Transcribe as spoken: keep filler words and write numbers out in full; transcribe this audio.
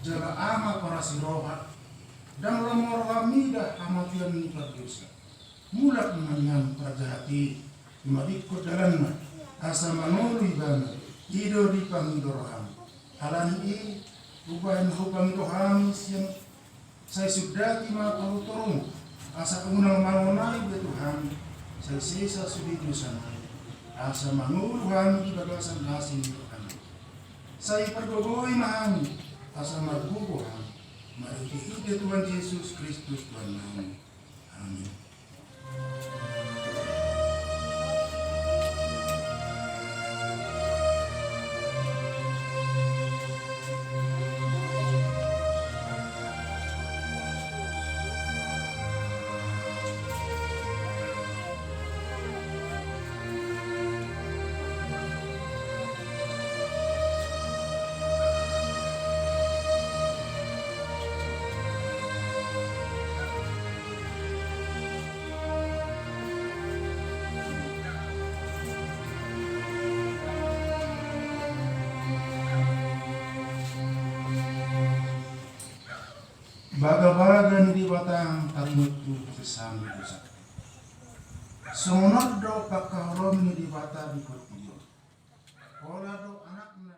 jala Ama parasi roha, ndang lomo roham mida hamatean ni pardosa. Mulak ma nian parjahat i, ima dingkot dalanna, asa mangolu ibana, i do dipangido roham. Ala ni i, hubahen hupangido hami sian, sai sundati ma torutormu, asa unang mangonai be tu hami, sai sesa sude dosa nami, asa mangolu hami di bagasan asi ni roham. Sai pargogoi ma hami, asa margogo hami, marhitehite Tuhan Jesus Kristus Tuhan nami. Amin. Bagabaga ni Debata taringot tu sesama dosa. Songon on do pangkaholongan ni Debata di portibi on. Pola do Anakna